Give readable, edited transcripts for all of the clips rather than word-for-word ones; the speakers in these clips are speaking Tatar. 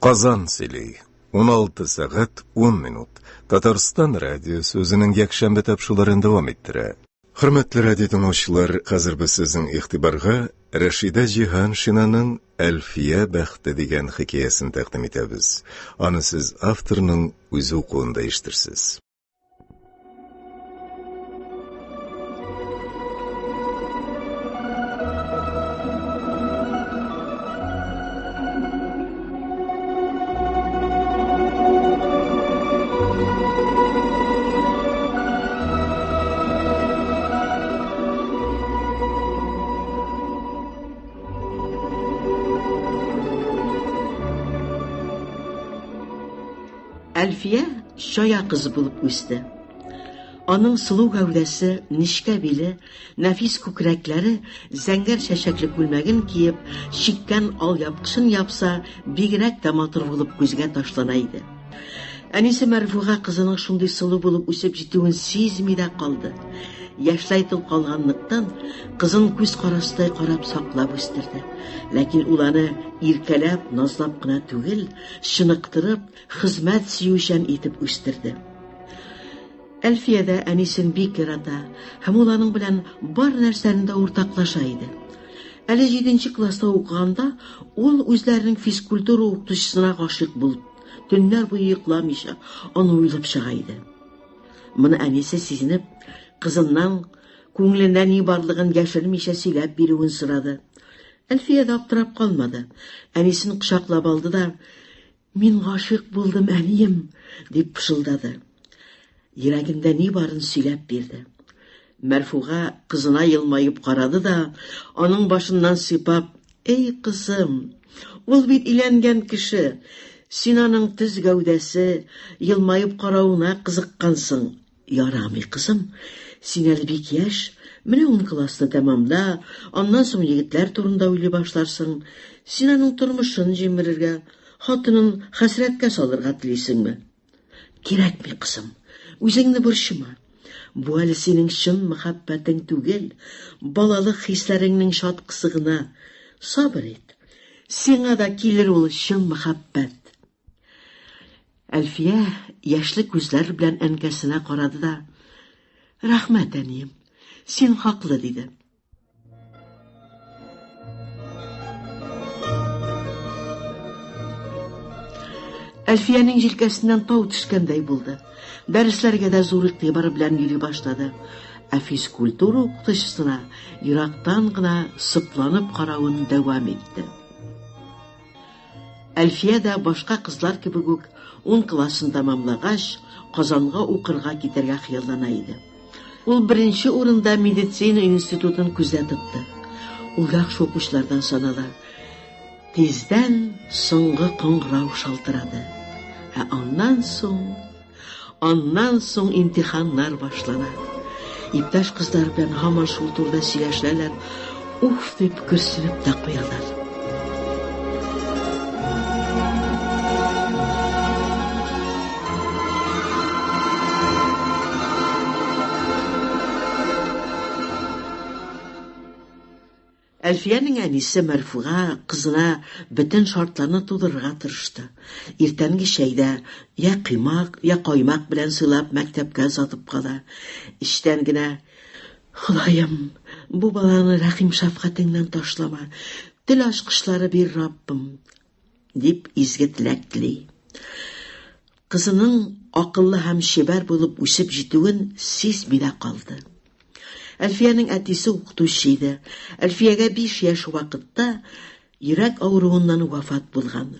Казан сөйли. 16 сәгать 10 минут. Татарстан радиосы үзенең якшәмбе тапшыруларын дәвам иттерә. Хөрмәтле радио тыңлаучылар, хәзер без сезнең игътибарга Рәшидә Җиһаншинаның Әлфия бәхте дигән хикәясен тәкъдим итәбез. Аны сез авторның үзе укуында ишетерсез. Әлфия чая кыз булып үсте. Аның сылу гәүдәсе, нечкә биле, нәфис күкрәкләре зәңгәр чәчәкле күлмәген киеп, чиккән алъяпкычын япса, бигрәк тә матур булып күзгә ташлана иде. Әнисе Мәрфуга кызының шундый сылу булып үсеп җитүен сизми дә калды. Яшьләй тол калганлыктан, кызын күз карасыдай карап саклап үстерде. Ләкин ул аны иркәләп, назлап кына түгел, чыныктырып, хезмәт сөючән итеп үстерде. Әлфия дә әнисен бик ярата һәм ул аның белән бар нәрсәне дә уртаклаша иде. Әле җиденче класста укыганда ул үзләренең физкультура укытучысына гашыйк булып, төннәр буе йокламыйча аны уйлап чыга иде. Моны әнисе сизенеп, кызыннан күңелендә ни барлыгын яшермичә сөйләп бирүен сорады. Әлфия дә аптырап калмады. Әнисен кочаклап алды да, Мин гашыйк булдым, әнием, дип пышылдады. Йөрәгендә ни барын сөйләп бирде. Мәрфуга кызына елмаеп карады да, аның башыннан сыйпап, Эй, кызым, ул бит өйләнгән кеше. Син аның төз гәүдәсе, елмаеп каравына кызыккансың. Ярамый, кызым, син әле бик яшь, менә ун классны тәмамла, аннан соң егетләр турында уйлый башларсың. Син аның тормышын җимерергә, хатынын хәсрәткә салырга телисеңме? Кирәкми, кызым, үзеңне борчыма. Бу әле синең чын мәхәббәтең түгел, балалык хисләреңнең чаткысы гына. Сабыр ит. Сиңа да килер ул чын мәхәббәт. Әлфия яшьле күзләр белән әнкәсенә карады да, Рәхмәт, әнием, син хаклы, диде. Әлфиянең җилкәсеннән тау төшкәндәй булды. Дәресләргә дә зур игътибар белән йөри башлады. Ә физкультура укытучысына ерактан гына сокланып каравын дәвам итте. Әлфия дә башка кызлар кебек үк ун классын тәмамлагач, Казанга укырга китәргә хыяллана иде. Ул беренче урында медицина институтын күздә тотты. Ул яхшы укучылардан санала. Тиздән соңгы кыңгырау шалтырады. Ә аннан соң Аннан соң имтиханнар башлана. Иптәш кызлар белән һаман шул турыда сөйләшәләр, уф дип көрсенеп тә куялар. Әлфиянең әнисе Мәрфуга кызына бөтен шартларны тудырырга тырышты. Иртәнге чәйдә я коймак, я каймак белән сыйлап мәктәпкә озатып кала. Эчтән генә Ходаем, бу баланы рәхим-шәфкатеңнән ташлама, тел ачкычлары бир, Раббым, дип изге теләк тели. Кызының акыллы һәм чибәр булып үсеп җитүен сизми дә калды. Әлфиянең әтисе укытучы иде. Әлфиягә 5 яшь вакытта йөрәк авыруыннан вафат булган.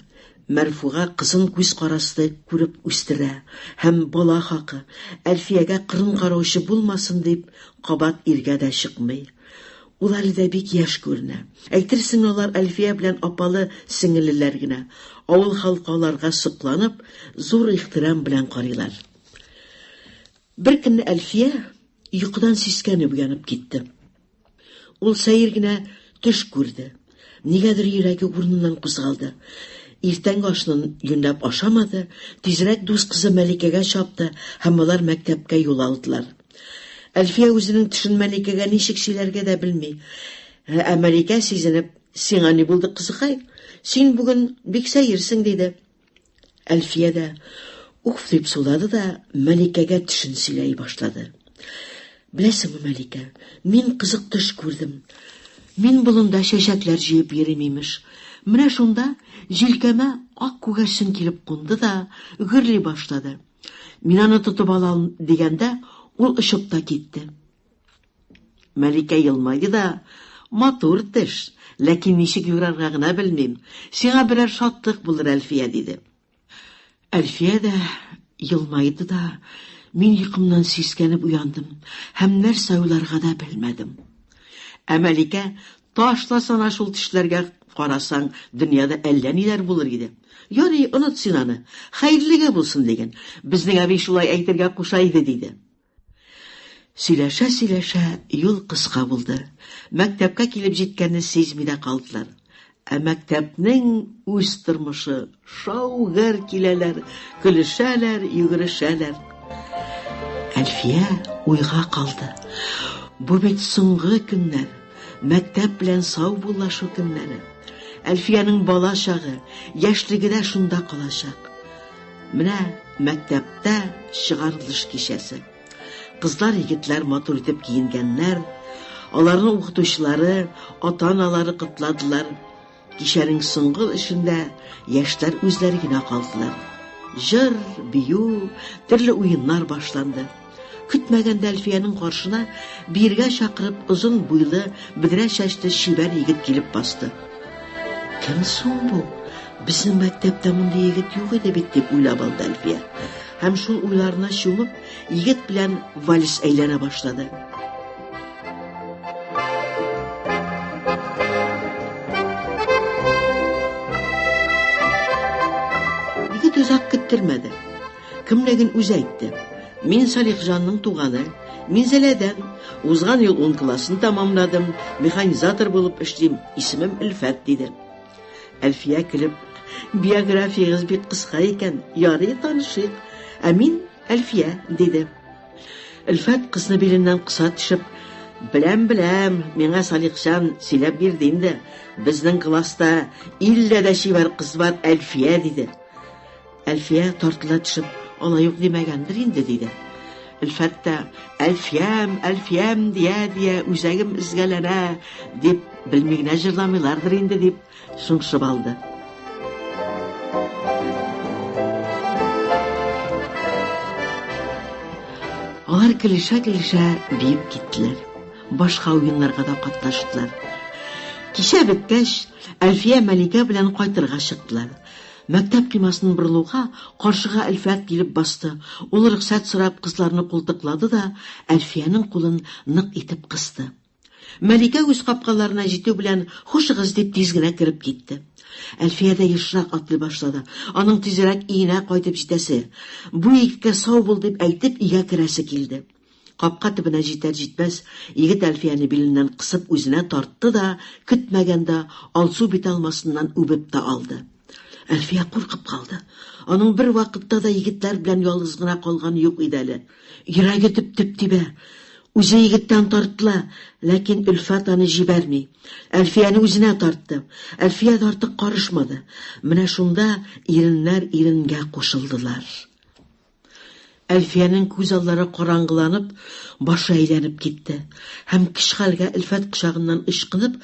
Мәрфуга кызын күз карасыдай күреп үстерә һәм бала хакы, Әлфиягә кырын караучы булмасын дип, кабат иргә дә чыкмый. Ул әле дә бик яшь күренә. Әйтерсең, алар Әлфия белән апалы-сеңеллеләр генә. Авыл халкы аларга сокланып, зур ихтирам белән карыйлар. Бер көнне Әлфия йокыдан сискәнеп уянып китте. Ул сәер генә төш күрде. Нигәдер йөрәге урыныннан кузгалды. Иртәнге ашны юньләп ашамады, тизрәк дус кызы Мәликәгә чапты һәм алар мәктәпкә юл алдылар. Әлфия үзенең төшен Мәликәгә ничек сөйләргә дә белми. Ә Мәликә сизенеп, "Сиңа ни булды, кызыкай? Син бүген бик сәерсең", диде. Әлфия дә уф дип сулады да Мәликәгә төшен сөйләй башлады. Беләсеңме, Мәликә, мин кызык төш күрдем. Мин болында чәчәкләр җыеп йөрим, имеш. Менә шунда җилкәмә ак күгәрчен килеп кунды да гөрли башлады. Мин аны тотып алам дигәндә, ул очып та китте. Мәликә елмайды да, матур төш, ләкин ничек юрарга гына белмим. Сиңа берәр шатлык булыр, Әлфия, диде. Әлфия дә елмайды да, мин йокымнан сискәнеп уяндым һәм нәрсә уйларга да белмәдем. Ә Мәликә, ташласана шул төшләргә карасаң, дөньяда әллә ниләр булыр иде. Ярый, оныт син аны, хәерлегә булсын диген. Безнең әби шулай әйтергә куша иде, диде. Сөйләшә-сөйләшә юл кыска булды. Мәктәпкә килеп җиткәнне сизми дә калдылар. Ә мәктәпнең үз тормышы, шау-гөр киләләр, көлешәләр, йөгерешәләр. Әлфия уйга калды. Бу бит соңгы көннәр, мәктәп белән саубуллашу көннәре. Әлфиянең бала чагы, яшьлеге дә шунда калачак. Менә мәктәптә чыгарылыш кичәсе. Кызлар, егетләр матур итеп киенгәннәр. Аларны укытучылары, ата-аналары котладылар. Кичәнең соңгы эшендә яшьләр үзләре генә калдылар. Җыр, бию, төрле уеннар башланды. Көтмәгәндә Әлфиянең каршына биергә чакырып озын буйлы, бөдрә чәчле чибәр егет килеп басты. Кем соң бу? Безнең мәктәптә мондый егет юк иде бит, дип уйлап алды Әлфия. Һәм шул уйларына чумып, егет белән вальс әйләнә башлады. Егет озак көттермәде. Кемлеген үзе әйтте. Мин Салихҗанның туганы, Минзәләдән. Узган ел ун классын тәмамладым, механизатор булып эшлим, исемем Өлфәт, диде. Әлфия көлеп, биографиягез бик кыска икән, ярый танышыйк. Ә мин Әлфия, диде. Өлфәт кызны биленнән кыса төшеп, беләм, беләм, миңа Салихҗан сөйләп бирде инде. Безнең класста иллә дә чибәр кыз бар, Әлфия, диде. Әлфия тартыла төшеп, алай ук димәгәндер инде, диде. Өлфәт тә, Әлфиям, Әлфиям дия-дия үзәгем өзгәләнә, дип, белми генә җырламыйлардыр инде, дип шыңшып алды. Алар көлешә-көлешә биеп киттеләр. Башка уеннарга да катнаштылар. Кичә беткәч, Әлфия Мәликә белән кайтырга чыктылар. Мәктәп коймасын борылуга, каршыга Әлфәт килеп басты. Ул рөхсәт сорап кызларны култыклады да, Әлфиянең кулын нык итеп кысты. Мәликә үз капкаларына җитү белән, хушыгыз дип тиз генә кереп китте. Әлфия дә ешрак атлый башлады. Аның тизрәк өенә кайтып җитәсе, бу егеткә сау бул дип әйтеп өйгә керәсе килде. Капка төбенә җитәр-җитмәс, егет Әлфияне биленнән кысып үзенә тартты да, көтмәгәндә, алсу бит алмасыннан үбеп тә алды. Әлфия куркып калды. Аның бер вакытта да егетләр белән ялгыз гына калганы юк иде әле. Йөрәге дөп-дөп тибә. Үзе егеттән тартыла, ләкин Өлфәт аны җибәрми. Әлфияне үзенә тартты. Әлфия дә артык карышмады. Менә шунда иреннәр иренгә кушылдылар. Әлфиянең күз аллары караңгыланып, башы әйләнеп китте. Һәм көч-хәлгә Өлфәт кочагыннан ычкынып,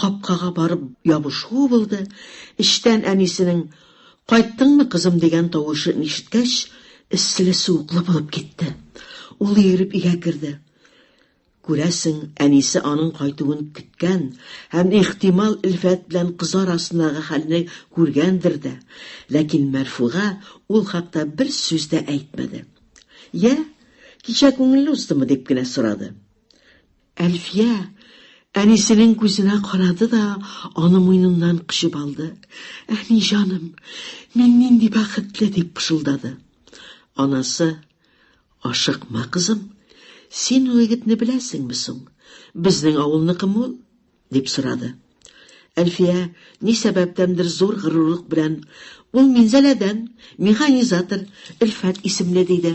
капкага барып ябышуы булды, эчтән әнисенең Кайттыңмы, кызым дигән тавышын ишеткәч, эсселе-суыклы булып китте. Ул йөгереп өйгә керде. Күрәсең, әнисе аның кайтуын көткән һәм, ихтимал, Өлфәт белән кызы арасындагы хәлне күргәндер дә. Ләкин Мәрфуга ул хакта бер сүз дә әйтмәде. Йә, кичә күңелле уздымы, дип кенә сорады. Әлфия әнисенең күзенә карады да аны муеныннан кочып алды. Әни җаным, мин нинди бәхетле, дип пышылдады. Анасы Ашыкма, кызым. Син ул егетне беләсеңме соң? Безнең авылныкымы ул? дип сорады. Әлфия ни сәбәптәндер зур горурлык белән, Ул Минзәләдән, механизатор, Өлфәт исемле, диде.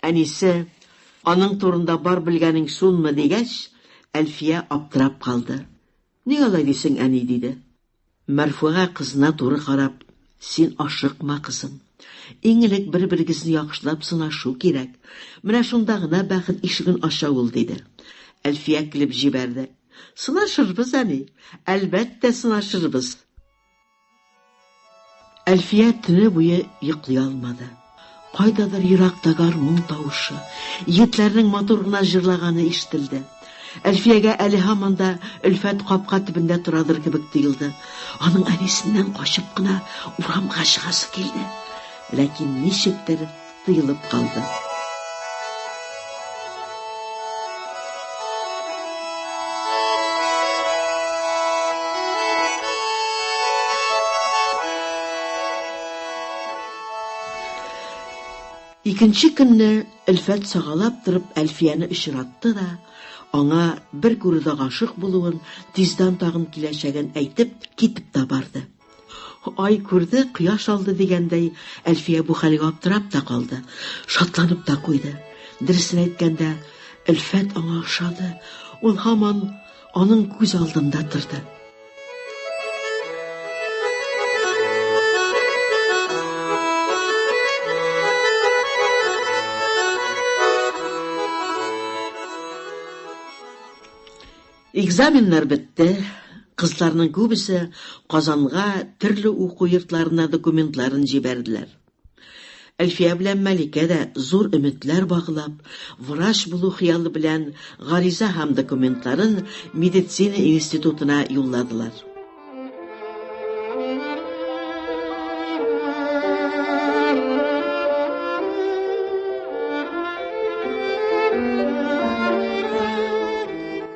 Әнисе, Аның турында бар белгәнең шулмы, дигәч, Әлфия аптырап калды. Ник алай дисең, әни, диде. Мәрфуга кызына туры карап, Син ашыкма, кызым. Иң элек бер-берегезне яхшылап сынашу кирәк. Менә шунда гына бәхет ишеген ача ул, диде. Әлфия көлеп җибәрде. Сынашырбыз, әни. Әлбәттә, сынашырбыз. Әлфия төне буе йоклый алмады. Кайдадыр еракта гармун тавышы, егетләрнең матур гына җырлаганы ишетелде. Әлфиягә әле һаман да Өлфәт капка төбендә торадыр кебек тоелды. Аның әнисеннән качып кына урамга чыгасы килде. Ләкин ничектер тыелып калды. Икенче көнне Өлфәт сагалап торып Әлфияне очратты да, аңа бер күрүдә гашыйк булуын, тиздән тагын киләчәген әйтеп, китеп тә барды. Ай күрде, кояш алды дигәндәй, Әлфия бу хәлгә аптырап та калды, шатланып та куйды. Дөресен әйткәндә, Өлфәт аңа ошады. Ул һаман аның күз алдында торды. Экзаменнар бетте, кызларның күбесе Казанга төрле уку йортларына документларын җибәрделәр. Әлфия белән Мәликә дә зур өметләр баглап, врач булу хыялы белән гариза һәм документларын медицина институтына юлладылар.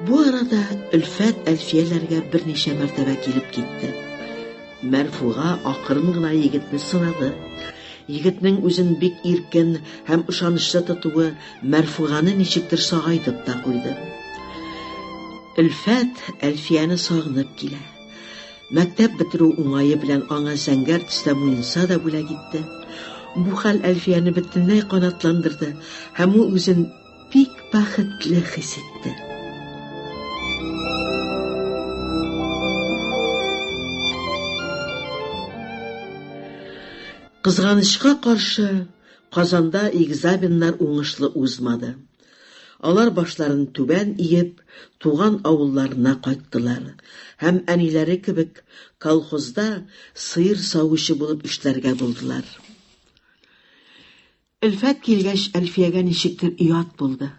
Бу арада Өлфәт Әлфияләргә берничә мәртәбә килеп китте. Мәрфуга акрын гына егетне сынады. Егетнең үзен бик иркен һәм ышанычлы тотуы Мәрфуганы ничектер сагайтып та куйды. Өлфәт Әлфияне сагынып килә. Мәктәп бетерү уңае белән аңа зәңгәр төстә муенса да бүләк итте. Бу хәл Әлфияне бөтенләй канатландырды һәм ул үзен бик бәхетле хис итте. Кызганычка каршы, Казанда экзаменнар уңышлы узмады. Алар башларын түбән иеп, туган авылларына кайттылар һәм әниләре кебек колхозда сыер савучы булып эшләргә булдылар. Өлфәт килгәч, Әлфиягә ничектер оят булды.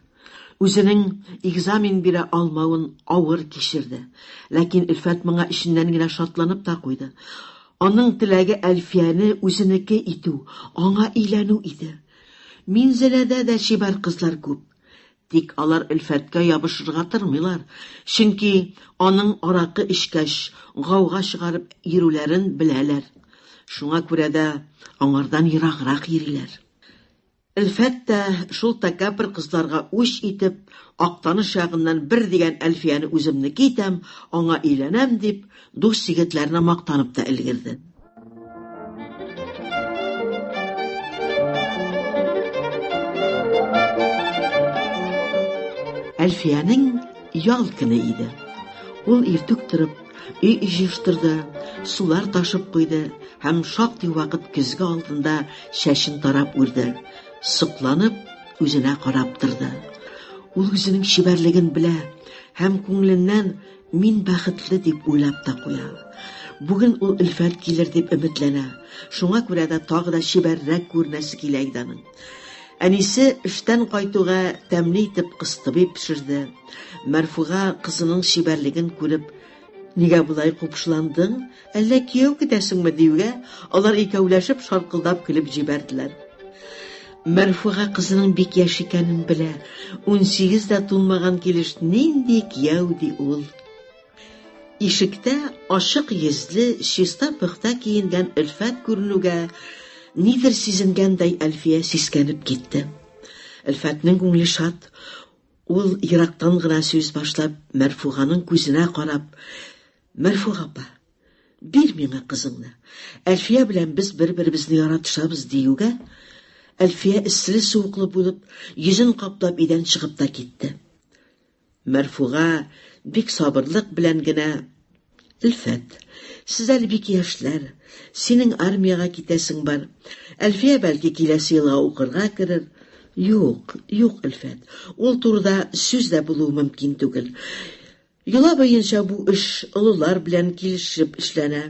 Үзенең экзамен бирә алмавын авыр кичерде. Ләкин Өлфәт моңа эченнән генә шатланып та куйды. Аның теләге Әлфияне үзенеке итү, аңа өйләнү иде. Минзәләдә дә чибәр кызлар күп. Тик алар Өлфәткә ябышырга тормыйлар, чөнки аның аракы эчкәч, гауга чыгарып йөрүләрен беләләр. Шуңа күрә дә аңардан ераграк йөриләр. Өлфәт тә шул тәкәббер кызларга үч итеп, Актаныш ягыннан бер дигән Әлфияне үземнеке итәм, аңа өйләнәм дип, дус егетләренә мактанып та өлгерде. Әлфиянең ял көне иде. Ул иртүк торып, өй җыештырды, сулар ташып куйды һәм шактый вакыт көзге алдында чәчен тарап үрде. Сокланып, үзенә карап торды. Ул үзенең чибәрлеген белә һәм күңеленнән Мин бәхетле дип уйлап та куя. Бүген ул Өлфәт килер дип өметләнә. Шуңа күрә дә тагы да чибәррәк күренәсе килә иде аның. Әнисе эштән кайтуга тәмле итеп кыстыбый пешерде. Мәрфуга кызының чибәрлеген күреп, Нигә болай купшыландың? Әллә кияү көтәсеңме? диюгә, алар икәүләшеп шаркылдап көлеп җибәрделәр. Мәрфуга кызының бик яшь икәнен белә. 18 дә тулмаган килеш нинди кияү ди ул? Ишектә ачык йөзле, чиста-пөхтә киенгән Өлфәт күренүгә, нидер сизенгәндәй Әлфия сискәнеп китте. Өлфәтнең күңеле шат. Ул ерактан гына сүз башлап, Мәрфуганың күзенә карап, Мәрфуга апа, бир миңа кызыңны. Әлфия белән без бер-беребезне яратышабыз, диюгә, Әлфия эсселе-суыклы булып, йөзен каплап өйдән чыгып та китте. Мәрфуга бик сабырлык белән генә, Өлфәт, Сез әле бик яшьләр. Синең армиягә китәсең бар. Әлфия бәлки киләсе елга укырга керер. Юк, юк, Әлфәт, ул турыда сүз дә булуы мөмкин түгел. Йола буенча бу эш олылар белән килешеп эшләнә.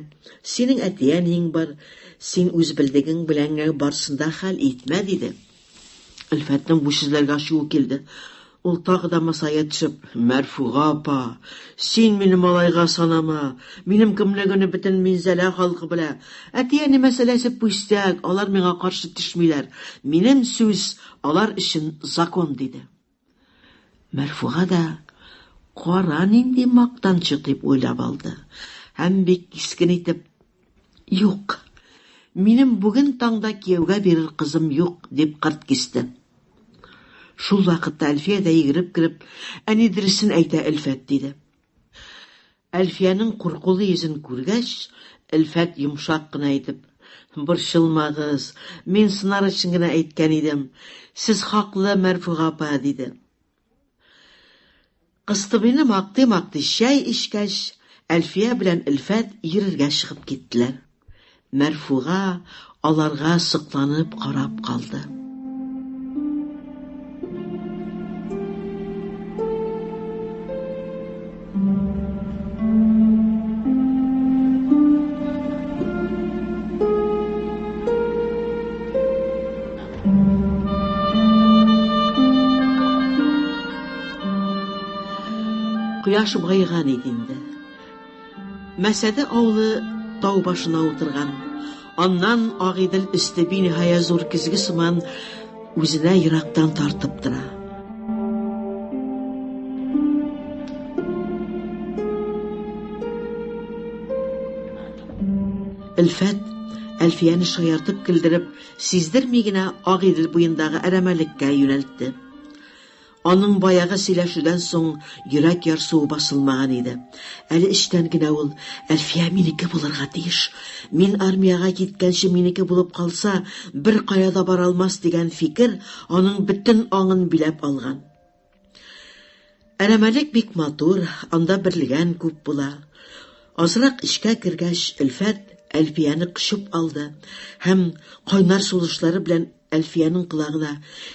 Синең әти-әниең бар, син үз белдегең белән генә барысын да хәл итмә, диде. Өлфәтнең бу сүзләргә ачуы килде. Ул тагы да масая төшеп, Мәрфуга апа, син мине малайга санама. Минем кемлегемне бөтен Минзәлә халкы белә. Әти-әни мәсьәләсе пустяк, алар миңа каршы төшмиләр. Минем сүз алар өчен закон, диде. Мәрфуга да кара нинди мактанчык дип уйлап алды һәм бик кискен итеп, Юк, минем бүген таңда кияүгә бирер кызым юк, дип кырт кисте. Шул вакытта Әлфия дә йөгереп кереп, Әни дөресен әйтә, Әлфәт, диде. Әлфиянең куркулы йөзен күргәч, Әлфәт йомшак кына итеп, Борчылмагыз, мин сынар өчен генә әйткән идем. Сез хаклы, Мәрфуга апа, диде. Кыстыбыйны мактый-мактый чәй эчкәч, Әлфия белән Әлфәт йөрергә чыгып киттеләр. Мәрфуга аларга сокланып карап калды. Кояш баеган иде инде. Мәсәде авылы тау башына утырган. Аннан Агыйдел өсте биниһая зур көзге сыман үзенә ерактан тартып тора. Өлфәт, Әлфияне шаяртып көлдереп, сиздерми генә Агыйдел буендагы әрәмәлеккә юнәлтте. Аның баягы сөйләшүдән соң йөрәк ярсуы басылмаган иде. Әле эчтән генә ул, Әлфия минеке булырга тиеш. Мин армиягә киткәнче минеке булып калса, беркая да бара алмас дигән фикер аның бөтен аңын биләп алган. Әрәмәлек бик матур, анда берлегән күп була. Азрак эчкә кергәч, Өлфәт Әлфияне кочып алды һәм кайнар сулышлары белән Әлфиянең колагына,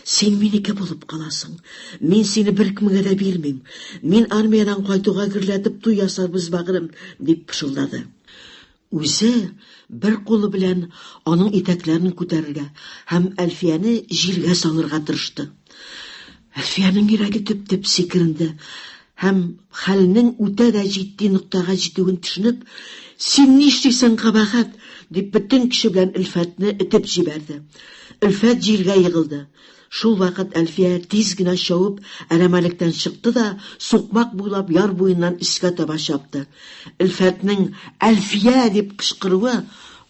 Син минеке булып каласың. Мин сине беркемгә дә бирмим. Мин армиядән кайтуга гөрләтеп туй ясарбыз, бәгырем, дип пышылдады. Үзе бер кулы белән аның итәкләрен күтәрергә һәм Әлфияне җиргә салырга тырышты. Әлфиянең йөрәге төп-төп сикеренде һәм хәлнең үтә дә җитди ноктага җитүен төшенеп, Син нишлисең, кабахәт? дип бөтен көче белән Өлфәтне этеп җибәрде. Өлфәт җиргә егылды. Шул вакыт Әлфия тиз генә чабып әрәмәлектән чыкты да сукмак буйлап яр буеннан өскә таба чапты. Өлфәтнең Әлфия! дип кычкыруы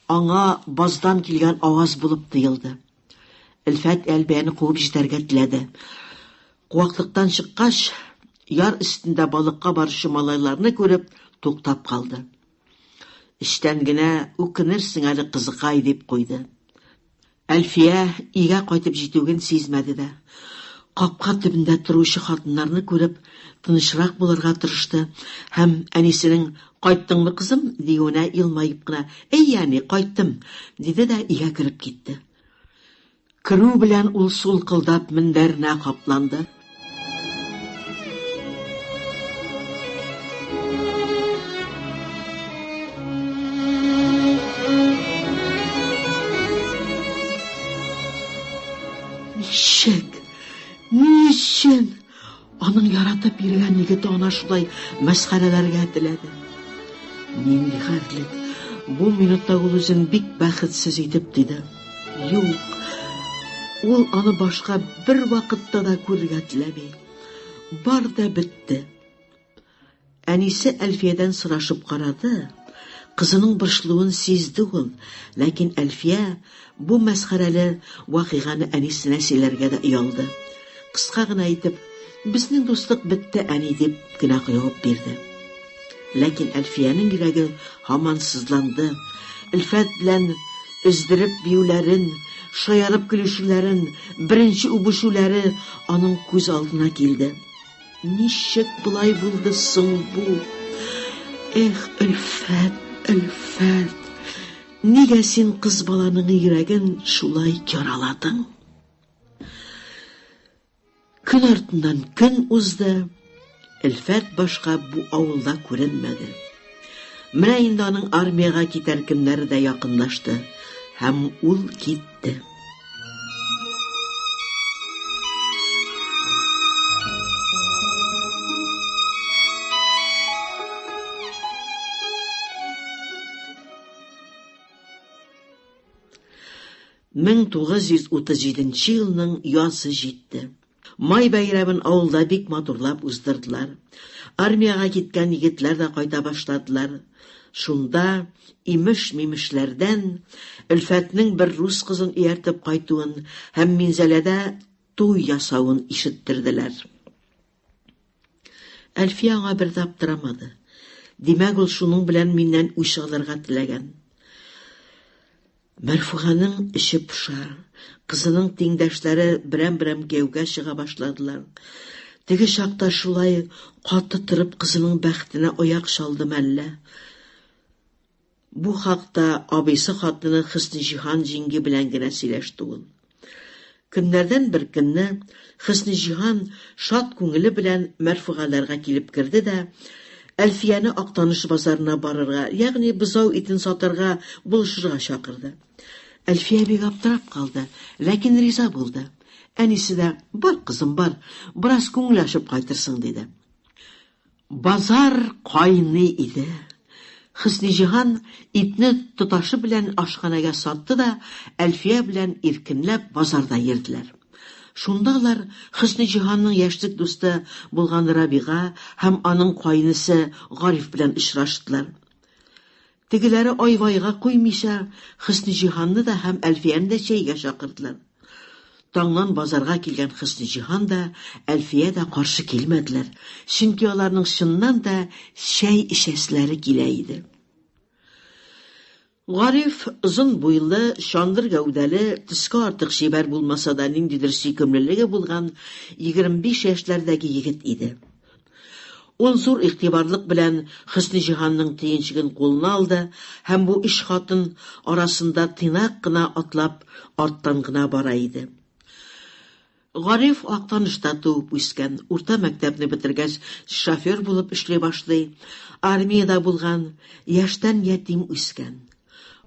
аңа баздан килгән аваз булып тоелды. Өлфәт Әлбияне куып җитәргә теләде. Куаклыктан чыккач, яр өстендә балыкка баручы малайларны күреп, туктап калды. Эчтән генә үкенерсең әле, кызыкай, дип куйды. Әлфия өйгә кайтып җитүген сизмәде дә. Капка төбендә торучы хатыннарны күреп, тынычрак булырга тырышты һәм әнисенең Кайттыңмы, кызым? диюенә елмаеп кына, Әйе, әни, кайттым, диде дә өйгә кереп китте. Керү белән ул сулкылдап мендәренә капланды. Ничек? Ни өчен? Аның яратып йөргән егете ана шулай мәсхәрәләргә теләде. Нинди гарьлек! Бу минутта ул үзен бик бәхетсез итеп тойды. Юк, ул аны башка бер вакытта да күрергә теләми. Бар да бетте. Әнисе Әлфиядән сорашып карады, кызының борчылуын сизде ул, ләкин Әлфия бу мәсхәрәле вакыйганы әнисенә сөйләргә дә оялды. Кыска гына итеп, Безнең дуслык бетте, әни, дип кенә җавап бирде. Ләкин Әлфиянең йөрәге һаман сызланды. Өлфәт белән өздереп биюләрен, шаярып көлешүләрен, беренче үбешүләре аның күз алдына килде. Ничек болай булды соң бу? Эх, Өлфәт, Әлфәт, нигә син кыз баланың йөрәген шулай яраладың? Көн артыннан көн узды, Әлфәт башка бу авылда күренмәде. Менә инде аның армиягә китәр көннәре дә якынлашты, һәм ул китте. 1937 елның язы җитте. Май бәйрәмен авылда бик матурлап уздырдылар. Армиягә киткән егетләр дә кайта башладылар. Шунда имеш-мимешләрдән Өлфәтнең бер рус кызын ияртеп кайтуын һәм Минзәләдә туй ясавын ишеттерделәр. Әлфия аңа бер дә аптырамады. Димәк, ул шуның белән миннән үч алырга теләгән. Мәрфуганың эче поша. Кызының тиңдәшләре берәм-берәм кияүгә чыга башладылар. Теге чакта шулай каты торып кызының бәхетенә аяк чалды мәллә? Бу хакта абыйсы хатыны Хөсниҗиһан җиңги белән генә сөйләште ул. Көннәрдән бер көнне Хөсниҗиһан шат күңеле белән Мәрфугаларга килеп керде дә, Әлфияне Актаныш базарына барырга, ягъни бозау итен сатарга булышырга чакырды. Әлфия бик аптырап калды, ләкин риза булды. Әнисе дә, Бар, кызым, бар, бераз күңел ачып кайтырсың, диде. Базар кайный иде. Хөсниҗиһан итне тоташы белән ашханәгә сатты да, Әлфия белән иркенләп базарда йөрделәр. Шунда алар Хөсниҗиһанның яшьлек дусты булган Рабига һәм аның каенесе Гариф белән очраштылар. Тегеләре ай-вайга куймыйча, Хөсниҗиһанны да һәм Әлфияне дә чәйгә чакырдылар. Таңнан базарга килгән Хөсниҗиһан да, Әлфия дә каршы килмәделәр, чөнки аларның чыннан да чәй эчәселәре килә иде. Гариф озын буйлы, чандыр гәүдәле, төскә артык чибәр булмаса да ниндидер сөйкемлелеге булган 25 яшьләрдәге егет иде. Ул зур игътибарлык белән Хөсниҗиһанның төенчеген кулына алды һәм бу өч хатын арасында тыйнак кына атлап, арттан гына бара иде. Гариф Актанышта туып үскән, урта мәктәпне бетергәч, шофер булып эшли башлый, армиядә булган, яшьтән ятим үскән.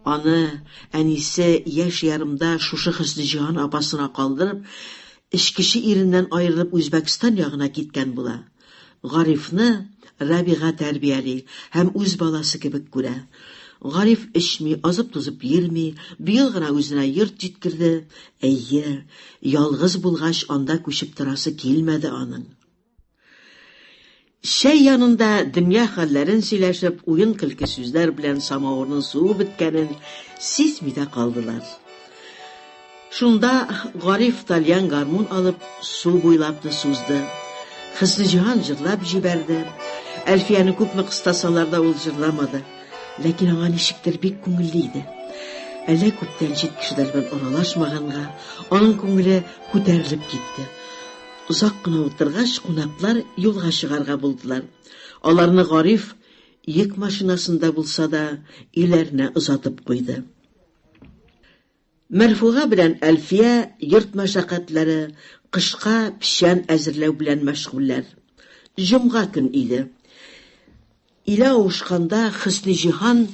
Аны әнисе яшь ярымда шушы Хөсниҗиһан апасына калдырып, эчкече иреннән аерылып Үзбәкстан ягына киткән була. Гарифны Рабига тәрбияли һәм үз баласы кебек күрә. Гариф эчми, азып-тузып йөрми, быел гына үзенә йорт җиткерде. Әйе, ялгыз булгач, анда күчеп торасы килмәде аның. Чәй янында дөнья хәлләрен сөйләшеп, уен-көлке сүзләр белән самавырның суы беткәнен сизми дә калдылар. Шунда Гариф тальян гармун алып, су буйлапны сузды. Хөсниҗиһан җырлап җибәрде. Әлфияне күпме кыстасалар да ул җырламады. Ләкин аңа ничектер бик күңелле иде. Әллә күптән чит кешеләр белән аралашмаганга, аның күңеле күтәрелеп китте. Озак кына утыргач, кунаклар юлга чыгарга булдылар. Аларны Гариф, йөк машинасында булса да, өйләренә озатып куйды. Мәрфуга белән Әлфия йорт мәшәкатьләре, кышка печән әзерләү белән мәшгульләр. Җомга көн иде. Илә авышканда Хөсниҗиһан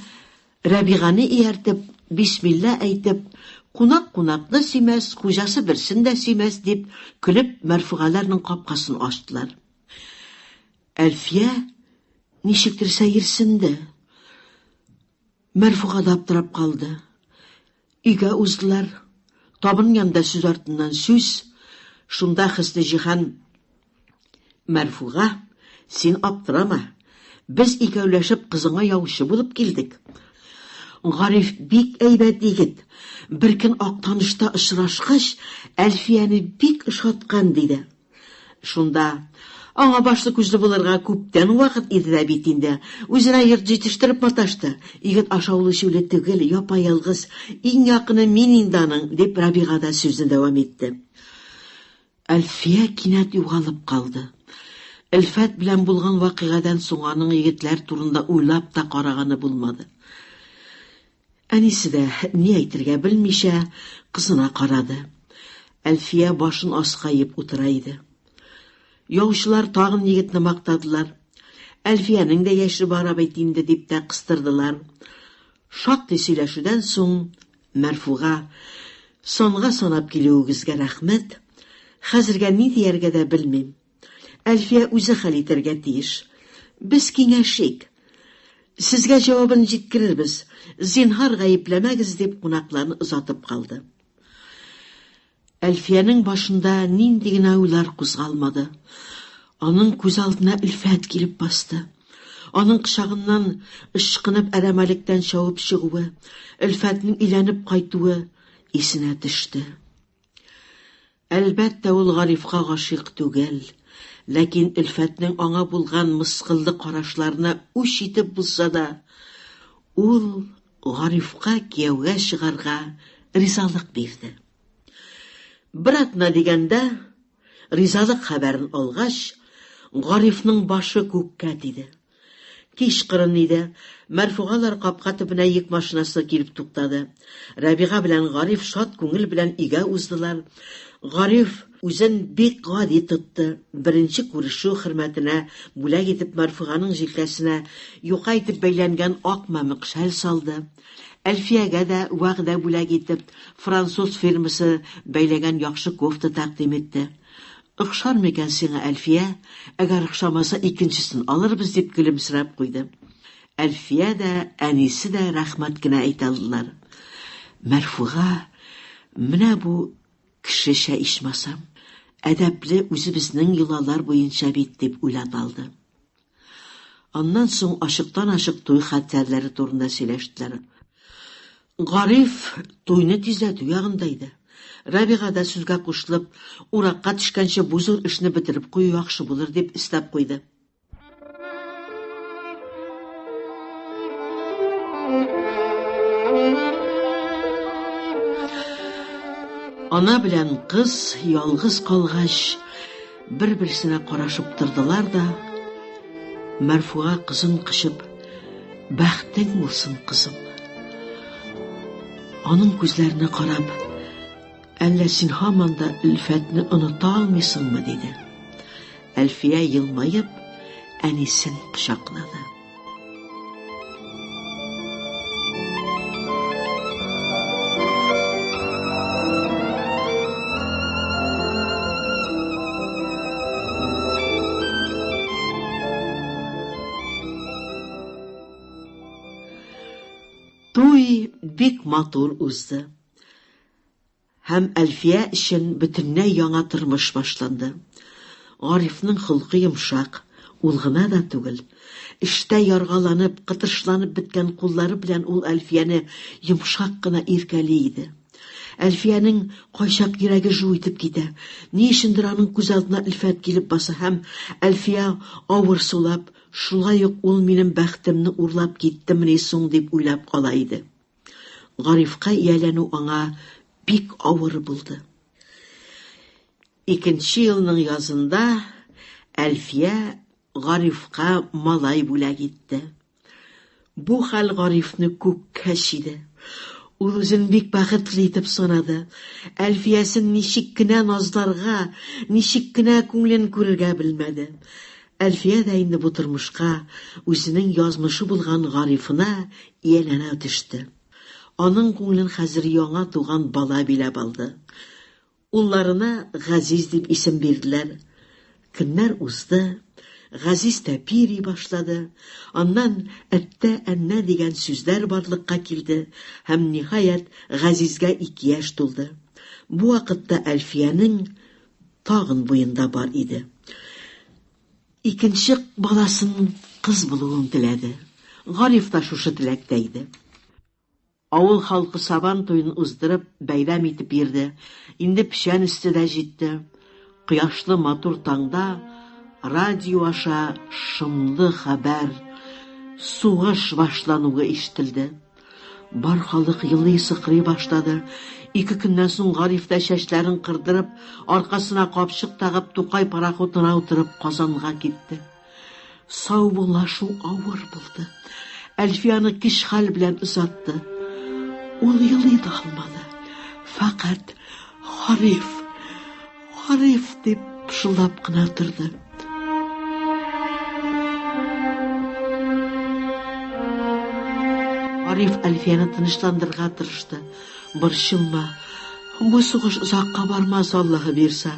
Рәбиганы ияртеп, бисмилла әйтеп, кунак кунакны сөймәс, хуҗасы берсен дә сөймәс, дип, көлеп, Мәрфугаларның капкасын ачтылар. Әлфия ничектер сәерсенде. Мәрфуга да аптырап калды. Өйгә уздылар. Табын янында сүз артыннан сүз. Шунда Хөсниҗиһан Мәрфуга, син аптырама. Без икәүләшеп кызыңа яучы булып килдек. Гариф бик әйбәт егет. Беркөн Актанышта очрашкач, Әлфияне бик ошаткан, диде. Шунда аңа башлы-күзле булырга күптән вакыт иде дә бит инде. Үзенә йорт җитештереп маташты. Егет ашаулы-эчүле түгел, япа-ялгыз. Иң якыны мин инде аның, дип Рабига да сүзне дәвам итте. Әлфия кинәт югалып калды. Әлфәт белән булган вакыйгадан соң аның егетләр турында уйлап та караганы булмады. Әнисе дә, ни әйтергә белмичә, кызына карады. Әлфия башын аска иеп утыра иде. Яучылар тагын егетне мактадылар. Әлфиянең дә яше бара бит инде, дип тә кыстырдылар. Шактый сөйләшүдән соң Мәрфуга, Санга санап килүегезгә рәхмәт. Хәзергә ни дияргә дә белмим. Әлфия үзе хәл итәргә тиеш. Без киңәшик. Сезгә җавабын җиткерербез. Зинһар гаепләмәгез, дип кунакларны озатып калды. Әлфиянең башында нинди генә уйлар кузгалмады. Аның күз алдына Өлфәт килеп басты. Аның кочагыннан ычкынып әрәмәлектән чабып чыгуы, Өлфәтнең өйләнеп кайтуы исенә төште. Әлбәттә, ул Гарифка гашыйк түгел, ләкин Өлфәтнең аңа булган мыскыллы карашларына үч итеп булса да, ул Гарифка кияүгә чыгарга ризалык бирде. Бер атна дигәндә, ризалык хәбәрен алгач, Гарифның башы күккә тиде. Кичкырын иде. Мәрфугалар капка төбенә йөк машинасы килеп туктады. Рәбига белән Гариф шат күңел белән өйгә уздылар. Гариф үзен бик гади тотты. Беренче күрешү хөрмәтенә бүләк итеп Мәрфуганың җилкәсенә юка итеп бәйләнгән ак мамык шәл салды. Әлфиягә дә вәгъдә бүләк итеп француз фирмасы бәйләгән яхшы кофта тәкъдим итте. Охшар микән сиңа, Әлфия? Әгәр охшамаса, икенчесен алырбыз, дип көлемсерәп куйды. Әлфия дә, әнисе дә рәхмәт кенә әйтә алдылар. Мәрфуга, менә бу кешечә ичмасам, әдәпле үзебезнең йолалар буенча бит, дип уйлап алды. Аннан соң ачыктан-ачык туй хәтәрләре турында сөйләштеләр. Гариф туйны тизләтү ягында иде. Рәбига да сүзгә кушылып, уракка төшкәнче бу зур эшне бетереп кую яхшы булыр, дип өстәп куйды. Ана белән кыз ялгыз калгач, Бер-берсенә карашып тордылар да, Мәрфуга кызын кочып, Бәхтең булсын, кызым. Аның күзләренә карап, Әллә син һаман да Өлфәтне оныта алмыйсыңмы? диде. Әлфия елмаеп, әнисен кочаклады. Туй бик матур узды. Һәм Әлфия өчен бөтенләй яңа тормыш башланды. Гарифның холкы йомшак, ул гына да түгел, эштә яргаланып, кытыршыланып беткән куллары белән ул Әлфияне йомшак кына иркәли иде. Әлфиянең кайчак йөрәге жу итеп китә. Ни өчендер аның күз алдына Өлфәт килеп баса һәм Әлфия авыр сулап, шулай ук ул минем бәхетемне урлап киттемени соң дип уйлап кала иде. Гарифка ияләнү аңа бик авыр булды. Икенче елның язында Әлфия Гарифка малай бүләк итте. Бу хәл Гарифны күккә чиде. Ул үзен бик бәхетле итеп санады. Әлфиясен ничек кенә назларга, ничек кенә күңелен күрергә белмәде. Әлфия дә инде бу тормышка, үзенең язмышы булган Гарифына ияләнә төште. Аның күңелен хәзер яңа туган бала биләп алды. Улларына Газиз дип исем бирделәр. Көннәр узды, Газиз тәпи йөри башлады. Аннан әттә, әннә дигән сүзләр барлыкка килде һәм, ниһаять, Газизгә ике яшь тулды. Бу вакытта Әлфиянең тагын буенда бар иде. Икенче баласының кыз булуын теләде. Гариф та шушы теләктә иде. Авыл халкы Сабан туен уздырып, бәйрәм итеп йөрде. Инде печән өсте дә җитте. Кояшлы матур таңда радио аша шомлы хәбәр, сугыш башлануы ишетелде. Бар халык елый-сыкрый башлады. Ике көннән соң Гариф та чәчләрен кырдырып, аркасына капчык тагып, Тукай пароходына утырып Казанга китте. Саубуллашу авыр булды. Әлфияне көч-хәл белән озатты. Ул елый да алмады. Фәкать Гариф, Гариф дип пышылдап кына торды. Гариф Әлфияне тынычландырырга тырышты. Борчылма. Бу сугыш озакка бармас, Аллаһы бирса.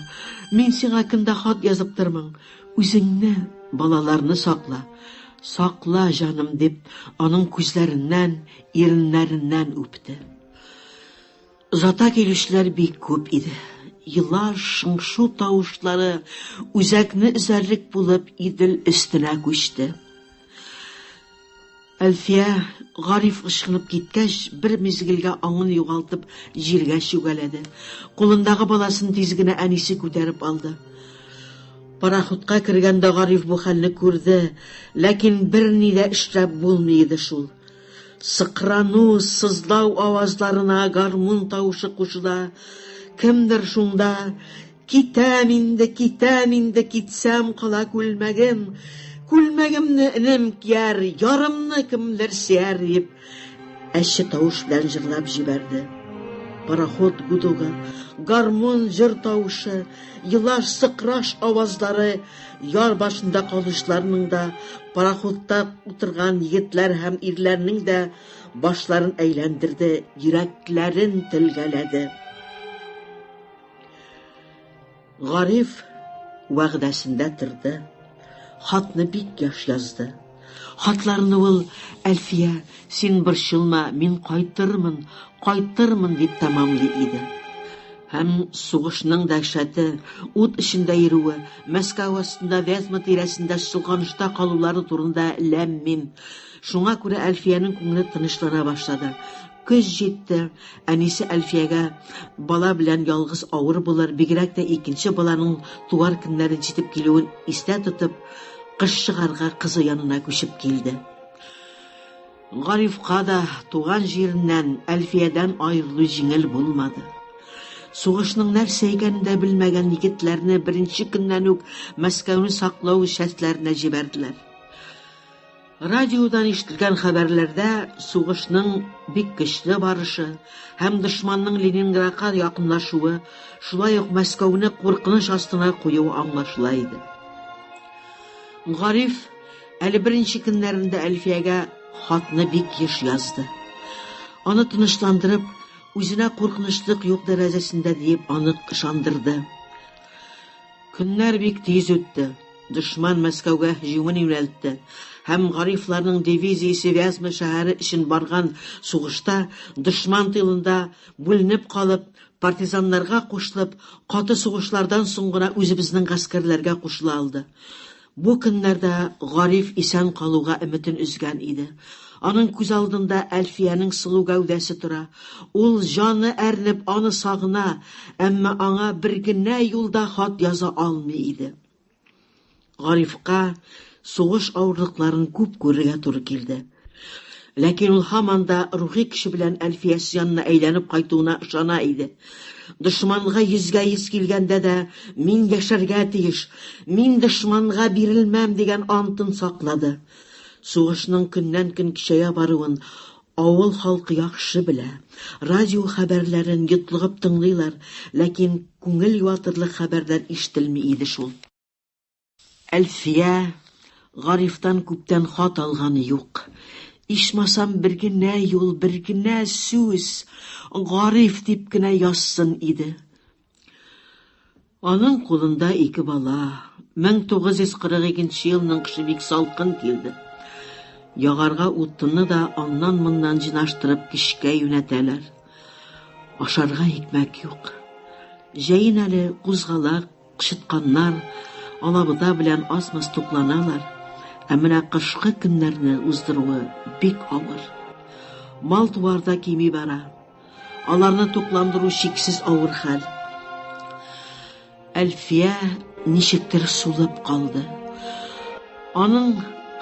Мин сиңа көндә хат язып тормын. Үзеңне, балаларны сакла. Сакла, җаным, дип, аның күзләреннән, иреннәреннән үпте. Озата килүчеләр бик күп иде. Елар, шыңшу тавышлары үзәкне өзәрлек булып Идел өстенә күчте. Әлфия, Гариф ычкынып киткәч, бер мизгелгә аңын югалтып, җиргә чүгәләде. Кулындагы баласын тиз генә әнисе күтәреп алды. Пароходка кергәндә Гариф бу хәлне күрде, ләкин берни дә эшләп булмый иде шул. Сыкрану, сызлау авазларына гармун тавышы кушыла. Кемдер шунда Китәм инде, китәм инде, китсәм кала күлмәгем. Күлмәгемне энем кияр, ярымны кемдер сөяр, дип, әче тавыш белән җырлап җибәрде. Пароход гудогы, гармун җыр тавышы, елаш, сыкраш авазлары яр башында калучыларның да, пароходта утырган егетләр һәм ирләрнең дә башларын әйләндерде, йөрәкләрен телгәләде. Гариф вәгъдәсендә торды. Хатны бик яш язды. Хатларны ул, Әлфия, син борчылма, мин кайтырмын, кайтырмын, дип тәмамлый иде. Һәм сугышның дәһшәте, ут эчендә йөрүе, Мәскәү астында Вязьма тирәсендә чолганышта калулары турында ләм-мим. Шуңа күрә Әлфиянең күңеле тынычлана башлады. Көз җитте. Әнисе Әлфиягә бала белән ялгыз авыр булыр, бигрәк тә икенче баланың туар көннәре җитеп килүен истә тотып, кыш чыгарга кызы янына күчеп килде. Гарифка да туган җиреннән, Әлфиядән аерылу җиңел булмады. Сугышның нәрсә икәнен дә белмәгән егетләрне беренче көннән үк Мәскәүне саклау частьләренә җибәрделәр. Радиодан ишетелгән хәбәрләрдә сугышның бик көчле барышы һәм дошманның Ленинградка якынлашуы, шулай ук Мәскәүне куркыныч астына куюы аңлашыла иде. Гариф әле беренче көннәрендә Әлфиягә хатны бик еш язды. Аны тынычландырып, үзенә куркынычлык юк дәрәҗәсендә диеп аны ышандырды. Көннәр бик тиз үтте. Дошман Мәскәүгә һөҗүмен юнәлтте һәм Гарифларның дивизиясе Вязьма шәһәре өчен барган сугышта дошман тылында бүленеп калып, партизаннарга кушылып, каты сугышлардан соң гына үзебезнең гаскәрләргә кушыла алды. Бу көннәрдә Гариф исән калуга өметен өзгән иде. Аның күз алдында Әлфиянең сылу гәүдәсе тора. Ул җаны әрнеп аны сагына, әмма аңа бер генә юл да хат яза алмый иде. Гарифка сугыш авырлыкларын күп күрергә туры килде. Ләкин ул һаман да рухи көче белән Әлфиясе янына әйләнеп кайтуына ышана иде. Дошманга йөзгә-йөз килгәндә дә мин яшәргә тиеш, мин дошманга бирелмәм дигән антын саклады. Сугышның көннән-көн көчәя баруын авыл халкы яхшы белә. Радио хәбәрләрен йотлыгып тыңлыйлар, ләкин күңел юатырлык хәбәрләр ишетелми иде шул. Әлфия Гарифтан күптән хат алганы юк. Ичмасам бер генә юл, бер генә сүз Гариф дип кенә язсын иде. Аның кулында ике бала. 1942 елның кышы бик салкын килде. Ягарга утынны да аннан-моннан җыйнаштырып көчкә юнәтәләр. Ашарга икмәк юк. Җәен әле кузгалак, кычытканнар, алабута белән аз-маз тукланалар. Ә менә кышкы көннәрне уздыруы бик авыр. Мал-туар да кими бара. Аларны тукландыру чиксез авыр хәл. Әлфия ничектер сулып калды. Аның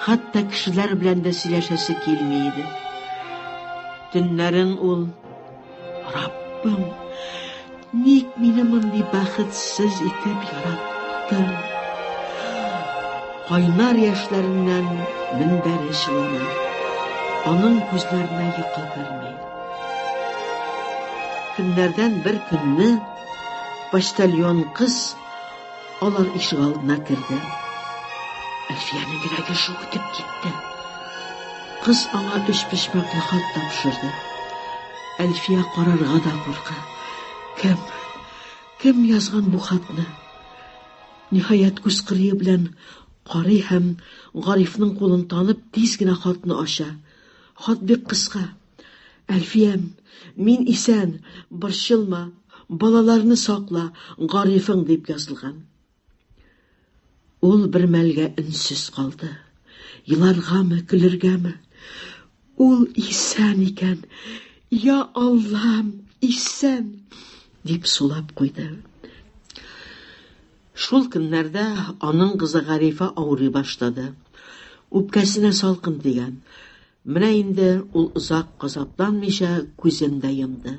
хәтта кешеләр белән дә сөйләшәсе килми иде. Төннәрен ул Раббым, ник мине мондый бәхетсез итеп яраттың? Кайнар яшьләреннән мендәре чылана. Аның күзләренә йокы керми. Көннәрдән бер көнне почтальон кыз алар ишегалдына керде. Әлфиянең йөрәге шу итеп китте. Кыз аңа өчпочмаклы хат тапшырды. Әлфия карарга да курка. Кем? Кем язган бу хатны? Ниһаять, күз кырые белән карый һәм Гарифның кулын танып, тиз генә хатны ача. Хат бик кыска. Әлфиям, мин исән, борчылма, балаларны сакла, Гарифың дип язылган. Ул бер мәлгә өнсез калды. Еларгамы, көлергәме? Ул исән икән. Я Аллам, исән! дип сулап куйды. Шул көннәрдә аның кызы Гарифа авырый башлады. Үпкәсенә салкын тигән. Менә инде ул озак газапланмыйча күзен дә йомды.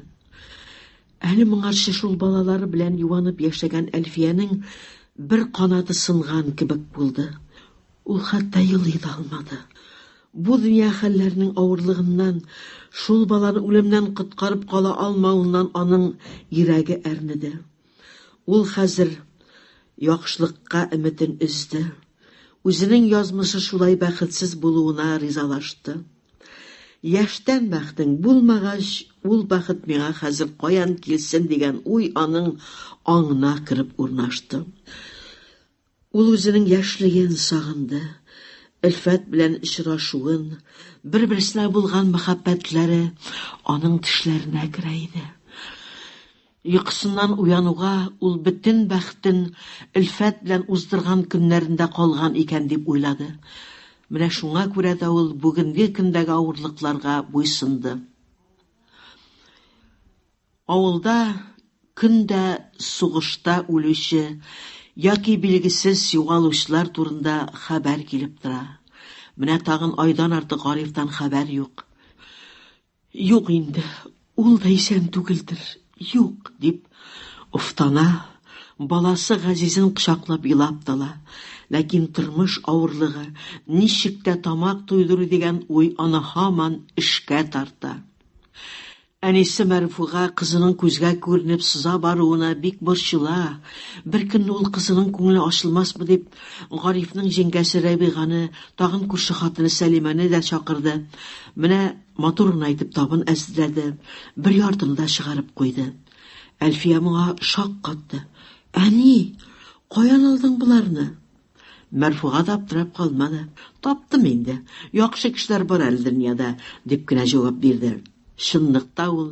Әле моңарчы шул балалары белән юанып яшәгән Әлфиянең бер канаты сынган кебек булды. Ул хәтта елый да алмады. Бу дөнья хәлләренең авырлыгыннан, шул баланы үлемнән коткарып кала алмавыннан аның йөрәге әрнеде. Ул хәзер яхшылыкка өметен өзде. Үзенең язмышы шулай бәхетсез булуына ризалашты. Яшьтән бәхетең булмагач, ул бәхет миңа хәзер каян килсен дигән уй аның аңына кереп урнашты. Ул үзенең яшьлеген сагынды, Өлфәт белән очрашуын, бер-берсенә булган мәхәббәтләре аның төшләренә керә иде. Йокысыннан уянуга ул бөтен бәхетен Өлфәт белән уздырган көннәрендә калган икән дип уйлады. Менә шуңа күрә дә ул бүгенге көндәге авырлыкларга буйсынды. Авылда көн дә сугышта үлүче яки билгесез югалучылар турында хәбәр килеп тора. Менә тагын айдан артык Гарифтан хәбәр юк. Юк инде, ул да исән түгелдер, юк, дип офтана, баласы Газизен кочаклап елап тала. Ләкин тормыш авырлыгы, ничек тә тамак туйдыру дигән уй аны һаман эшкә тарта. Әнисе Мәрфуга кызының күзгә күренеп сыза баруына бик борчыла. Беркөнне ул кызының күңеле ачылмасмы дип, Гарифның җиңгәсе Рәбиганы, тагын күрше хатыны Сәлимәне дә чакырды. Менә матур гына итеп табын әзерләде, бер яртыны да чыгарып куйды. Әлфия моңа шаккатты. Әни, каян алдың боларны? Мәрфуга да аптырап калмады. Таптым инде. Яхшы кешеләр бар әле дөньяда, дип кенә җавап бирде. Чынлыкта ул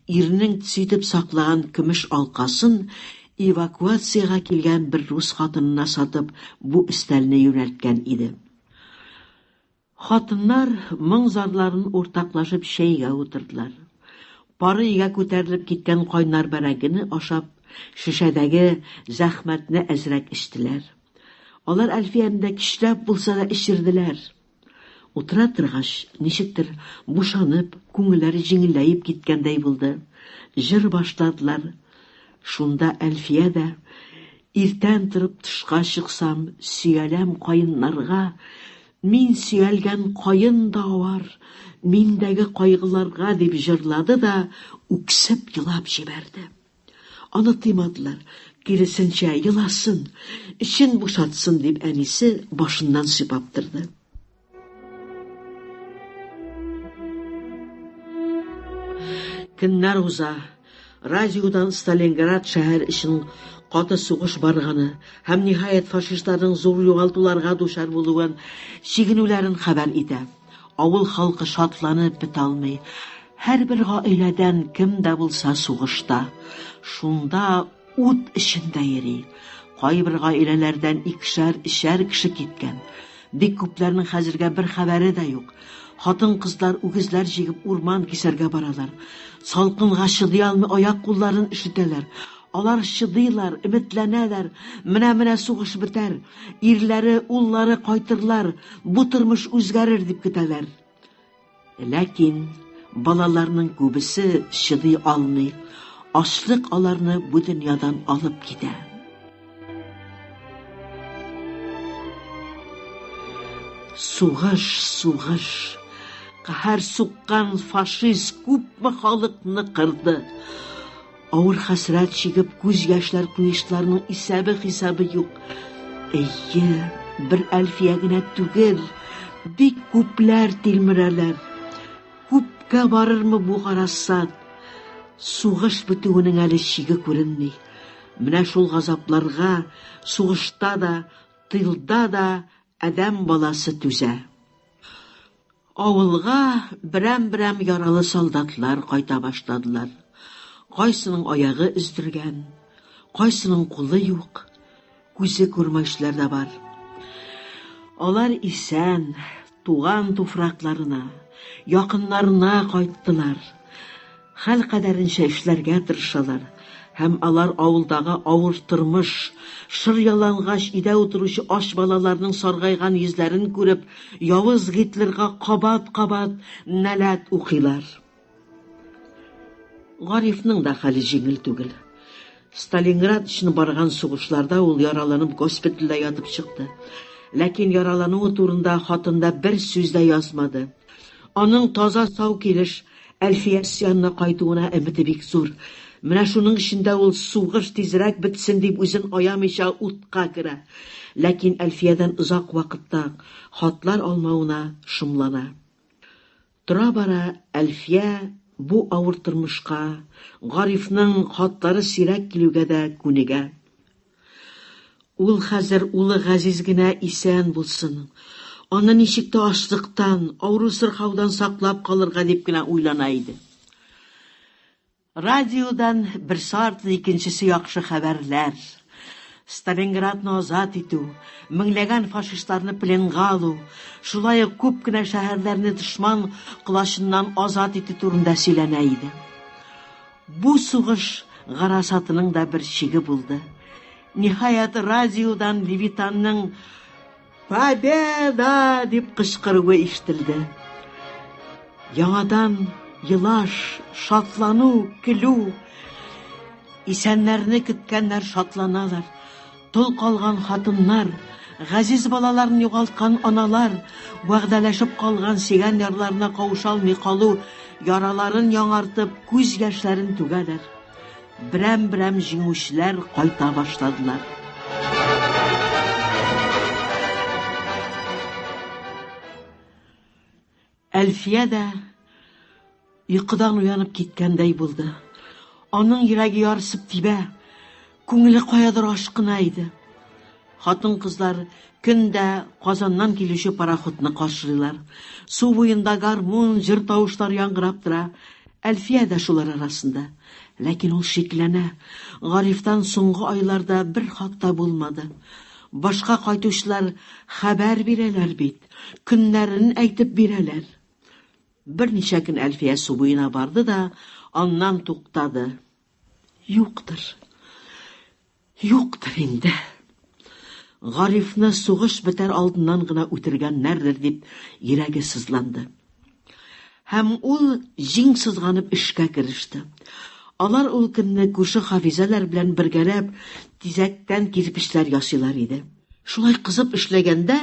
иренең төзетеп саклаган көмеш алкасын эвакуациягә килгән бер рус хатынына сатып, бу өстәлне юнәлткән иде. Хатыннар моң-зарларын уртаклашып чәйгә утырдылар. Пары өйгә күтәрелеп киткән кайнар бәрәңгене ашап, шешәдәге зәхмәтне әзрәк эчтеләр. Алар Әлфияне дә көчләп булса да эчерделәр. Утыра торгач, ничектер бушанып, күңелләре җиңеләеп киткәндәй булды. Җыр башладылар. Шунда Әлфия дә, Иртән торып тышка чыксам, сөяләм каеннарга, Мин сөялгән каен да авар, миндәге кайгыларга, дип җырлады да үксеп елап җибәрде. Аны тыймадылар, киресенчә, еласын, эчен бушатсын, дип әнисе башыннан сыйпап торды. Көннәр уза. Радиодан Сталинград шәһәр өчен каты сугыш барганы һәм, ниһаять, фашистларның зур югалтуларга дучар булуын, чигенүләрен хәбәр итә. Авыл халкы шатланып бетә алмый. Һәрбер гаиләдән кем дә булса сугышта. Шунда ут эчендә йөри. Кайбер гаиләләрдән икешәр, өчәр кеше киткән. Бик күпләрнең хәзергә бер хәбәре дә юк. Хатын-кызлар үгезләр җигеп урман кисәргә баралар. Салкынга чыдый алмый аяк-кулларын өшетәләр. Алар чыдыйлар, өметләнәләр, менә-менә сугыш бетәр, ирләре, уллары кайтырлар, бу тормыш үзгәрер дип көтәләр. Ләкин балаларның күбесе чыдый алмый, ачлык аларны бу дөньядан алып китә. Сугыш, сугыш. Каһәр суккан фашист күпме халыкны кырды. Авыр хәсрәт чигеп, күз яшьләр куешларның исәбе-хисабы юк. Әйе, бер Әлфия генә түгел, бик күпләр тилмерәләр. Күпкә барырмы бу гарасат? Сугыш бетүенең әле чиге күренми. Менә шул газапларга сугышта да, тылда да адәм баласы түзә. Авылга берәм-берәм яралы солдатлар кайта башладылар. Кайсының аягы өздергән, кайсының кулы юк, күзе күрмәүчеләр дә бар. Алар исән, туган туфракларына, якыннарына кайттылар. Хәл кадәренчә эшләргә тырышалар һәм алар авылдагы авыр тормыш, шыр ялангач өйдә утыручы ач балаларның саргайган йөзләрен күреп, явыз Гитлерга кабат-кабат нәләт укыйлар. Гарифның да хәле җиңел түгел. Сталинград өчен барган сугышларда ул яраланып госпитальдә ятып чыкты. Ләкин яралануы турында хатында бер сүз дә язмады. Аның таза-сау килеш Әлфиясе янына кайтуына өмете бик зур. Менә шуның өчен дә ул сугыш тизрәк бетсен дип үзен аямыйча утка керә. Ләкин Әлфиядән озак вакытта хатлар алмавына шомлана. Тора-бара Әлфия бу авыр тормышка, Гарифның хатлары сирәк килүгә дә күнегә. Ул хәзер улы Газиз генә исән булсын, аны ничек тә ачлыктан, авыру-сырхаудан саклап калырга дип кенә уйлана иде. Радиодан берсе артлы икенчесе яхшы хәбәрләр. Сталинградны азат итү, меңләгән фашистларны пленга алу, шулай ук күп кенә шәһәрләрне дошман колачыннан азат итү турында сөйләнә иде. Бу сугыш гарасатының да бер чиге булды. Ниһаять, радиодан Левитанның «Победа!» дип кычкыруы ишетелде. Яңадан елаш, шатлану, көлү. Исәннәрне көткәннәр шатланалар. Тол калган хатыннар, газиз балаларын югалткан аналар, вәгъдәләшеп калган сөйгән ярларына кавыша алмый калу яраларын яңартып, күз яшьләрен түгәләр. Берәм-берәм җиңүчеләр кайта башладылар. Әлфия дә йокыдан уянып киткәндәй булды. Аның йөрәге ярсып тибә, күңеле каядыр ашкына иде. Хатын-кызлар көн дә Казаннан килүче пароходны каршылыйлар. Су буенда гармун, җыр тавышлары яңгырап тора. Әлфия дә шулар арасында. Ләкин ул шикләнә. Гарифтан соңгы айларда бер хат та булмады. Башка кайтучылар хәбәр бирәләр бит. Көннәрен әйтеп бирәләр. Берничә көн Әлфия су буена барды да, аннан туктады. Юктыр. Юктыр инде. Гарифны сугыш бетәр алдыннан гына үтергәннәрдер дип йөрәге сызланды. Һәм ул җиң сызганып эшкә кереште. Алар ул көнне күрше Хафизәләр белән бергәләп тизәктән кирпечләр ясыйлар иде. Шулай кызып эшләгәндә,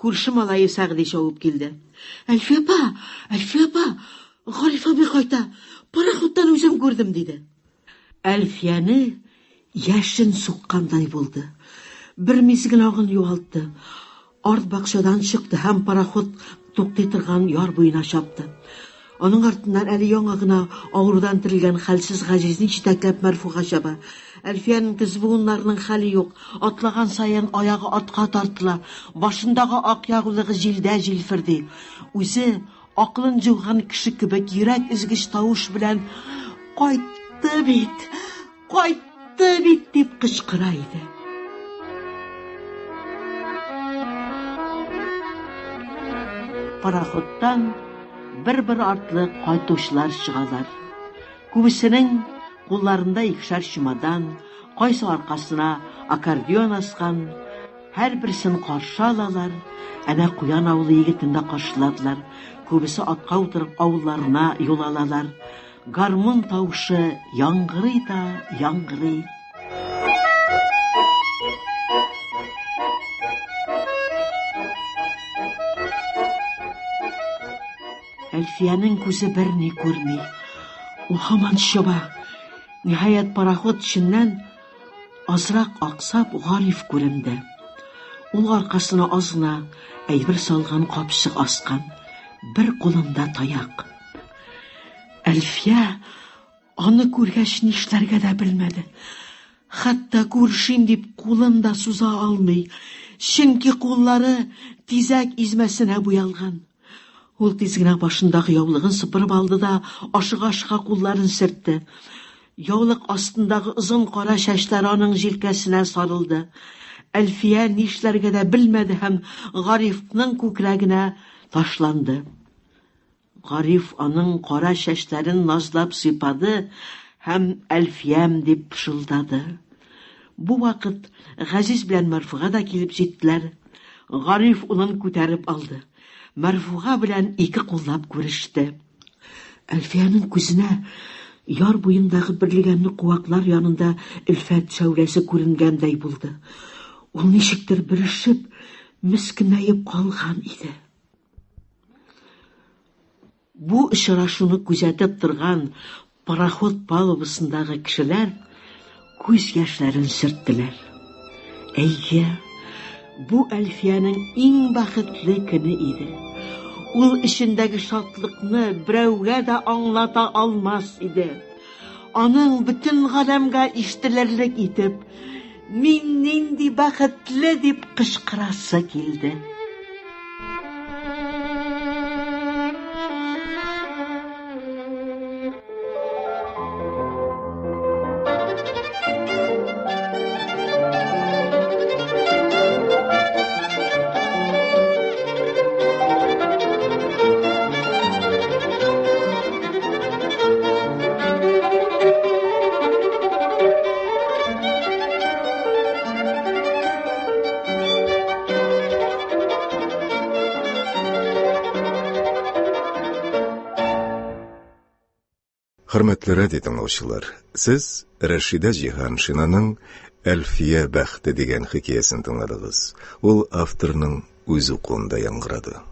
күрше малае Сәгъди чабып килде. Әлфия апа, Әлфия апа, Гариф абый кайта, пароходтан үзем күрдем, диде. Әлфияне яшен суккандай булды. Бер мизгел агын югалтты. Арт бакчадан чыкты һәм пароход туктый торган яр буена чапты. Аның артыннан әле яңа гына авырудан терелгән хәлсез Газизне җитәкләп Мәрфуга чаба. Әлфиянең тез буыннарының хәле юк, атлаган саен аягы атка тартыла, башындагы ак ягулыгы җилдә җилферди. Үзе, акылын җуйган кеше кебек, йөрәк өзгеч тавыш белән «Кайтты бит! Кайтты бит!» дип кычкыра иде. Пароходтан бер-бер артлы кайтучылар чыгалар. Күбесенең кулларында икешәр чемодан, кайсы аркасына аккордеон аскан, һәрберсен каршы алалар. Әнә Куян авылы егетен дә каршыладылар. Күбесе атка утырып авылларына юл алалар. Гармун тавышы яңгырый да яңгырый. Әлфиянең күзе берни күрми. Ул һаман чаба. Ниһаять, пароход эченнән азрак аксап Гариф күренде. Ул аркасына аз гына әйбер салган капчык аскан, бер кулында таяк. Әлфия аны күргәч нишләргә дә белмәде. Хәтта күрешим дип кулын да суза алмый, чөнки куллары тизәк измәсенә буялган. Ул тиз генә башындагы яулыгын сыпырып алды да ашыга-ашыга кулларын сөртте. Яулык астындагы озын кара чәчләре аның җилкәсенә сарылды. Әлфия нишләргә дә белмәде һәм Гарифның күкрәгенә ташланды. Гариф аның кара чәчләрен назлап сыйпады һәм Әлфиям дип пышылдады. Бу вакыт Газиз белән Мәрфуга да килеп җиттеләр. Гариф улын күтәреп алды. Мәрфуга белән ике куллап күреште. Әлфиянең күзенә яр буендагы берлегәнле куаклар янында Өлфәт шәүләсе күренгәндәй булды. Ул ничектер бөрешеп, мескенәеп калган иде. Бу очрашуны күзәтеп торган пароход палубасындагы кешеләр күз яшьләрен сөрттеләр. Әйе, бу Әлфиянең иң бәхетле көне иде. Ул эчендәге шатлыкны берәүгә дә аңлата алмас иде. Аның бөтен галәмгә ишетелерлек итеп, Мин нинди бәхетле дип кычкырасы килде. Хөрмәтле радио тыңлаучылар, сез Рәшидә Җиһаншинаның Әлфия бәхте дигән хикәясен тыңладыгыз. Ул авторның үз укуында яңгырады.